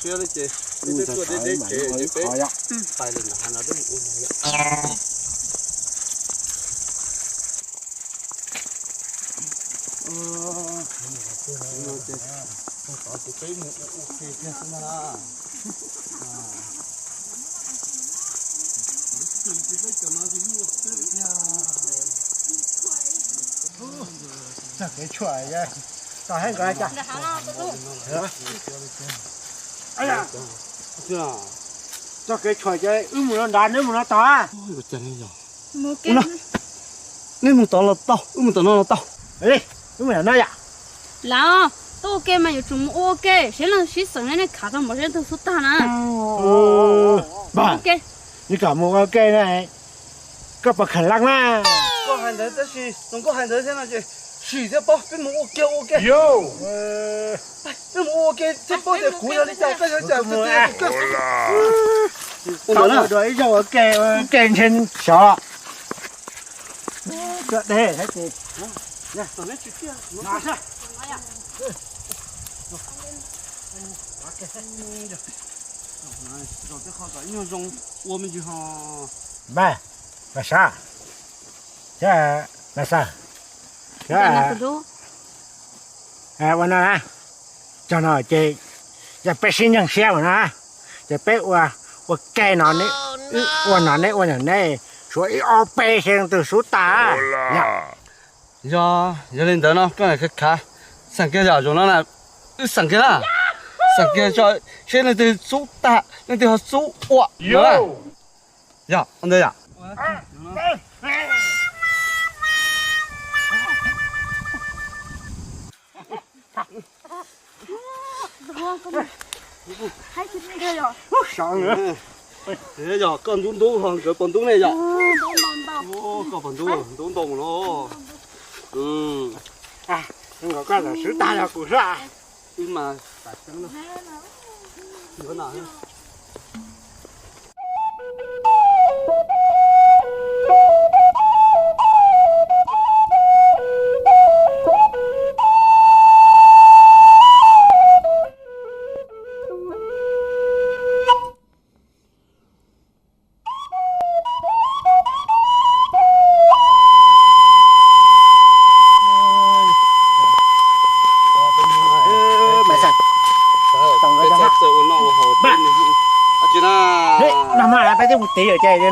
Siab li ces peb tuaj deb deb tsev ces peb pais lawm ntawm hav no peb mus ua ntawd yom. Peb mus ua ua ke thiab xwb na. Txog kev tshuam, txog kev tshuam, txog kev tshuam ces wb mus no nrad, neb mus no tod. Neb mus tod los tau, wb mus tom no los tau. Wb mus no yom. Lawm, tuaj ua ke mas yuav tsum mus ua ke, seb leej sib xeem nej khav tau npaum seb leej twg xub tag na. Neb kom mus ua ke na, koj puas kheev leej na? Koj hais ntawd tab sis zoo nkauj hais ntawd thiab no ces sim thiab paub, peb mus ua ke ua ke. Peb mus ua ke thiab paub tias kuv yog li cas, koj yog li cas. Ua dua ib zaug ua ke, ua ke ntshe xyov. Tuaj deb thiab ces. Npaj, Npaj Xab, thiab Npaj Xab, thiab ua no na, cov no ces yog peb sib nyeeg siab ua no, ces peb ua, ua ke no, wb ua no neb ua no, neb suav ib ob peb seb leej twg xub tag. Yog, yog li ntawd no koj khav, xeem kiag yom, zaum no na, wb xeem kiag na, xeem kiag tso seb leej twg xub tag leej twg ho xub ua no. Yog ua ntawd yom. Yog koj ntub ntub ho nkawd puas ntub ne yom? Koj puas ntub, ntub ntau mus no. Koj los swb tag yog kuv xwb. Wb mas tam seeb na.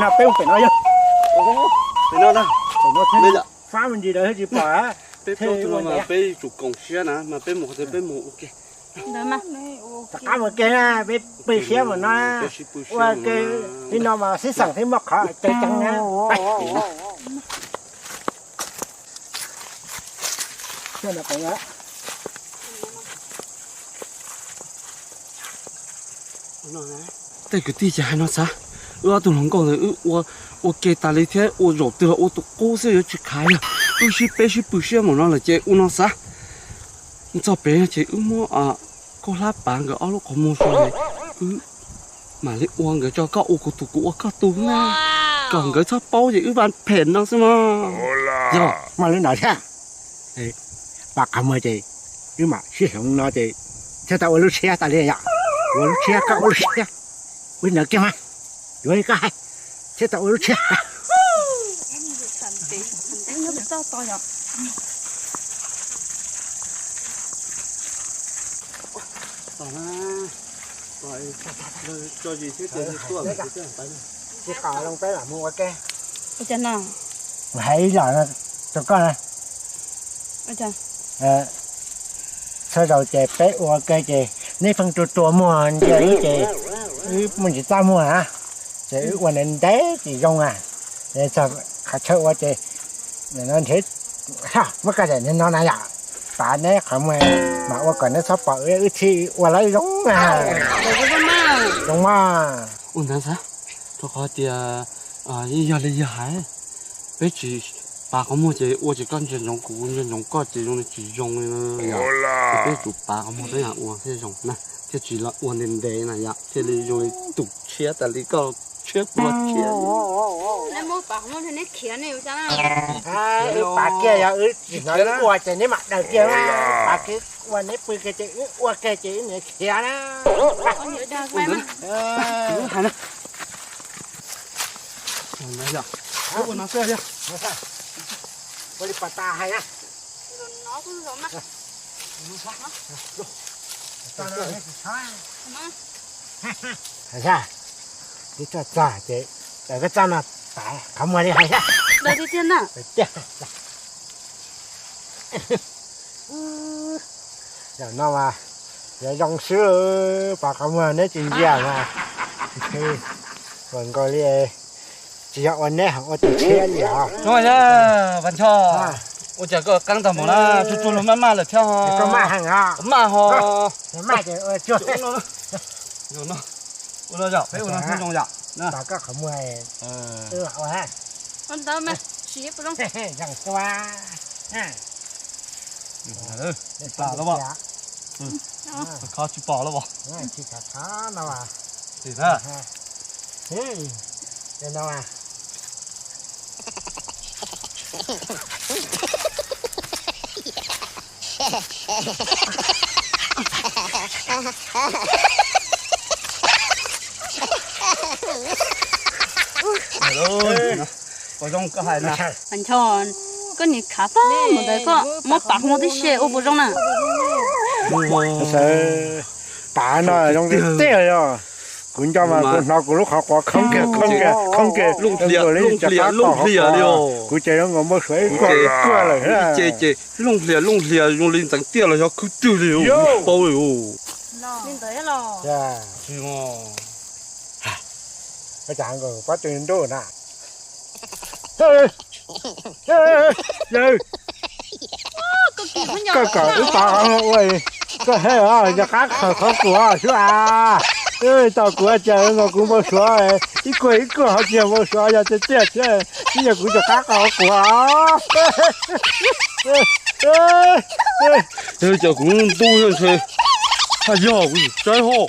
Peb mus pem no yog. Peb tsum koom siab na mas peb mus qhov twg peb mus ua ke. Rov qab mus ke na, peb pw siab mus no. Ua ke li no mas sib xeem thiab muaj qhov coob coob na. Tej kwv tij ces hais no xav, wb ob tug hluas nkauj ntawd wb ua, ua ke tas li thiab ua zaum twg los ua tus qub xwb yuav tsis khav yog. Wb sib peb sib pw siab mus no lawm ces ua no xav, txog pem no ces wb muab kaub hlab pav nkawd ob lub qhov muag rau, wb mam li ua nkawd tso, koj ua kuv tus kuv ua koj tus na, kom nkawd txhob paub ces wb vaj phem no xwb mog. Yog mas li no thiab. Pav qhov muag ces wb mam sib hloov no ces thiaj tau ua lub tshiab tas li yom. Ua lub tshiab koj ua lub tshiab, ua li ntawd kiag mas, yuav li koj hais, thiaj tau ua lub tshiab. Tsis qos zoo peb lam mus ua ke. Hais ib los rau koj na. Txhua zaus ces peb ua ke ces neb pheej rua rua muag ntsia wb ces wb muaj ntsis txaj muag na, ces wb ua ntev ntev tsis zoo a. Txog qhov chaw ua ces nrhiav, muab koj zam no na yom, pav neb qhov muag mas ua kom neb txhob pom wb, wb thiaj ua lawv zoo na. Zoo mas. Ua ntawd xav, rau qhov tias yeej yog li yog hais, peb tsis pav qhov muag ces ua ces koj ntsia ntsoov kuv, kuv ntsia ntsoov koj ces zoo li tsis zoo li. Ces peb tsum pav qhov muag peb mam ua thiaj zoo na, thiaj tsis los ua ntev ntev na yom, thiaj li zoo li tus tshiab tas li koj tshiab kuv los tshiab. Wb pav kiag yog wb tsis hnov wb ua ces neb mam daws kiag na, pav Ua neb pw kiag ces wb ua kiag ces wb niam khiav na. Ua li pas tas hais na. Hais sab, twb txog txog ces koj txaj no tas qhov muag li hais sab. Tiag. Zaum no mas yuav zoo xwb, pas qhov muag neb tsis ntsia mas, ua nkaus li tsis yog ua neb, ua tus tshiab li os. Vas Nchoj, ua cas koj qeeb tag npaum na, tsuag tsuag luag maj maj lawm thiab ho. Maj ho. Ua no yom, peb ua no thiaj zoo yom. Ntawd mas siv zoo. Pom lawm os. Kho tsis pom lawm os. Nchoj, koj nim khav tag mus ntawd koj muab pas mus tib si ua puas zoo na. Pas no zoo tiag tiag os. Kuv nco mas kuv hnov kuv lub qhov quav khoob kiag khoob kiag khoob kiag, looj hlias looj hlias li os. Kuv ces zoo nkaus npau suav ib kuag lawm. Ces looj hlias looj hlias zoo li ntxeev tiaj los yog khwb twg li, paub li. Pob tw nruj na. Yawg, koj kom wb pov ua, koj he os, yog qab qhawv qhov kuv xwb as. Tau kuv cas nkaus kuv npau suav ib kuag ib kuag ho tsis yog npau suav, yog tiag tiag thiab, twb yog kuv cov qab qhov kuv os. Cas kuv ntuj ntshe haj yog kuv tsaib hos.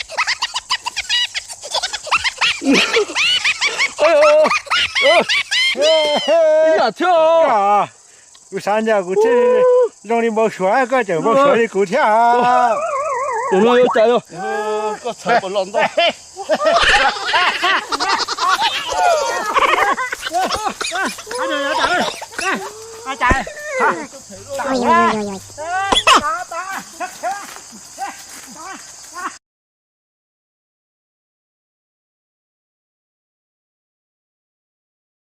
Ib yam thiab. Kuv xav ncaws kuv thiaj zoo li npau suav, koj tseem npau suav li kuv thiab. Tus no yuav cas yog koj txhawj los ntau.